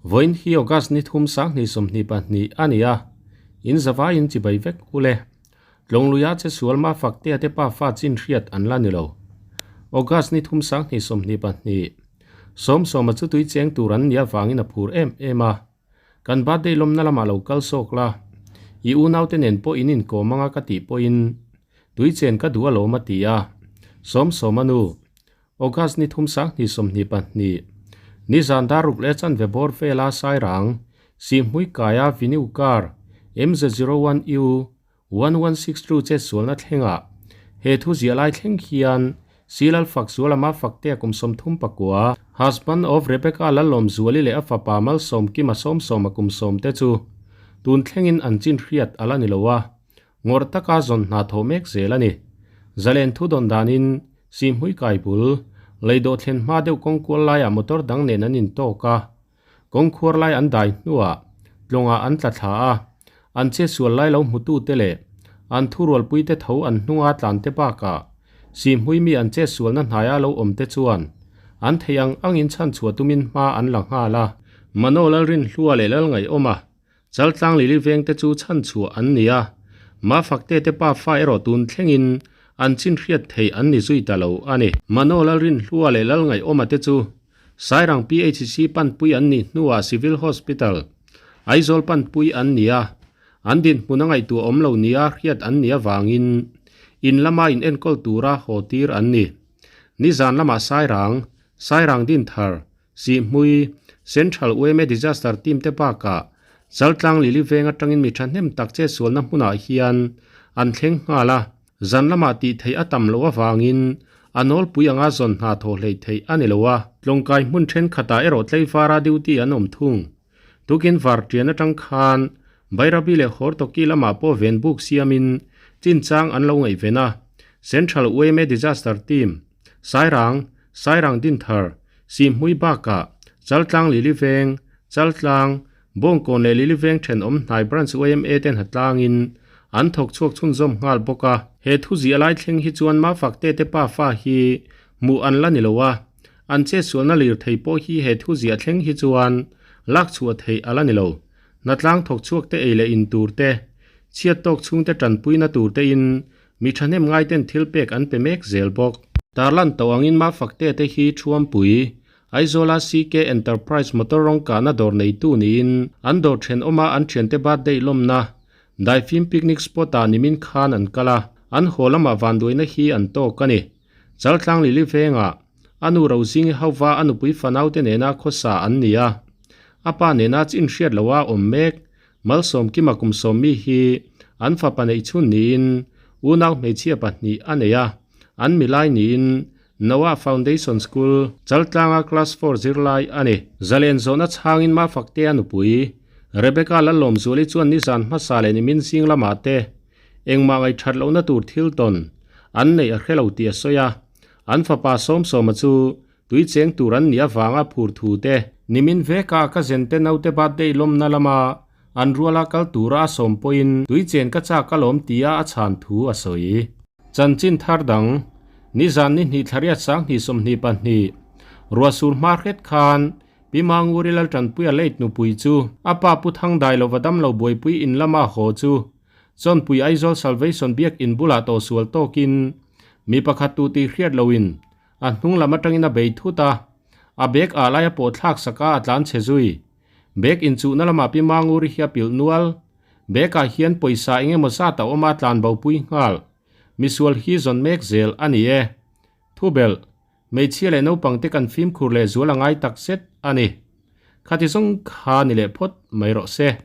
Vawiin hi August ni thum sanghnih 22 a ni a, in zavaiin chibai vek u le. Tlawngluia che sual Mafaktea te pafa chin hriat an la ni lo. August ni thum sanghnih 22, Sawmsawma chu tui cheng tur an nih avangin a phur em em a. Kan birthday lawmna lamah lo kal sawk la, i unaute nen pawh in inkawm anga ka tih pawhin tui chen ka duh alawm a ti a. Sawmsawma nu, August ni thum sanghnih 22, nizan dar ruk leh chanve bawr vela Sairang, Sihhmui kaia Venue car MZ01U 1162 chetsualna thlengah he thu ziah lai thleng hian Silal Fakzuala Mafaktea kum 39, husband of Rebecca Lalawmzuali leh a fapa Malsawmkima Sawmsawma kum sawm te chu tun thlengin an chin hriat a la ni lo a, ngawrh taka zawn hna thawh mek zel a ni. Zalen thu dawn danin Sihhmui kai bul, leidawh thlen hma deuh kawngkual laiah motor dang nen an intawk a, Kawngkhuar lai an dai hnuah tlawngah an tla thla a, an chetsual lai lo hmutute leh an thurualpuite tho an hnunga tlante bakah Sihhmui mi an chetsualna hnaia lo awmte chuan an theih ang angin chhanchhuah tumin hma an la nghal a. Mano Lalrinhlua leh Lalngaihawma Chaltlang Lili vengte chu chhanchhuah an ni a, Mafakte te pafa erawh tun thlengin an chin hriat theih an ni zui ta lo a ni. Mano Lalrinhlua leh Lalngaihawma te chu Sairang PHC panpui an nih hnuah Civil Hospital, Aizawl panpui an ni a, an dinhmun a ngaihtuah awm lo nia hriat an nih avangin in lama in enkawl tura haw tir an ni. Nizan lamah Sairang, Sairang Dinthar, Sihhmui, Central yma Disaster Team te bakah Chaltlang Lili veng atangin mi thahnem tak chetsualna hmunah hian an thleng nghal a, Zan lamah tih theih a tam loh avangin a nawlpui anga zawn hna thawh hleih theih a ni lo a. Tlawngkai hmun thenkhatah erawh tleivara duty an awm thung. Tukin var ṭian aṭang khan Bairabi leh Hortoki lamah pawh ven buk siamin chinchang an lo ngaihven a. Central yma Disaster Team, Sairang, Sairang Dinthar, Sihhmui bakah Chaltlang Lili Veng, Chaltlang, Bawngkawn leh Lili Veng thenawm hnai Branch yma te hnatlangin an thawk chhuak chhunzawm nghal bawk a. He thu ziah lai thleng hi chuan Mafakte te pafa hi hmuh an la ni lo a, an chetsualna lirthei pawh hi he thu ziah thleng hi chuan lak chhuah theih a la ni lo. Hnatlang thawk chhuak te ei leh in tur te, chhiat tawk chhung te tanpuina tur te in mi thahnem ngai ten thil pek an pe mek zel bawk. Tarlan tawh angin Mafakte te hi Thuampui, Aizawla CK Enterprise motor rawng kahna dawr neitu niin an dawr thenawma an thiante birthday lawmna Daifim picnic spot ah nimin khan an kal a, an haw lamah vanduaina hi an tawk a ni. Chaltlang Lili vengah a nu Rozingi hauva a nupui fanaute nena khawsa an ni a, a pa nena chin hriat loha awm mek Malsawmkima kum sawmmi hi an fapa neih chhun niin unau hmeichhia pahnih a nei a, an milai niin Noah Foundation School, Chaltlanga Class Four zirlai a ni. Zalen zawhna chhangin Mafaktea nupui, Rebecca Lalawmzuali chuan nizan hmasa leh nimin zing lamah te engmah ngaihthat lohna tur thil tawn an neih a hre lo tih a sawi a, an fapa Sawmsawma chu tui cheng tur an nih avanga phur thu te, nimin veka ka zente naute birthday lawmna lama an ruala kal tura a sawm pawhin tui chen ka chak alawm tia a chhan thu a sawi. Chanchin thar dang, nizan ni hnih thlariat sanghnih 22, ruahsur hma hret khan Pi Manguri Laltanpuia late nupui chu a pa Pu Thangdai lova damlo buaipui in lama haw chu Chawnpui Aizawl Salvation Biak in bulah tawhsual tawkin mi pakhat tu tih hriat loin a hnung lam atangin a bei thut a, a bag ah lai a pawh thlak sak a a tlan chhe zui. Bag inchuhna lamah Pi Manguri hi a pilh nual. Bag ah hian pawisa eng emaw zat a awm a tlan bo pui nghal. Misual hi zawn mek zel a ni e. Thubelh, hmeichhia leh naupang te kan fimkhur leh zual a ngai tak zet a ni. Khati zawng kha ni leh phawt mai rawh se.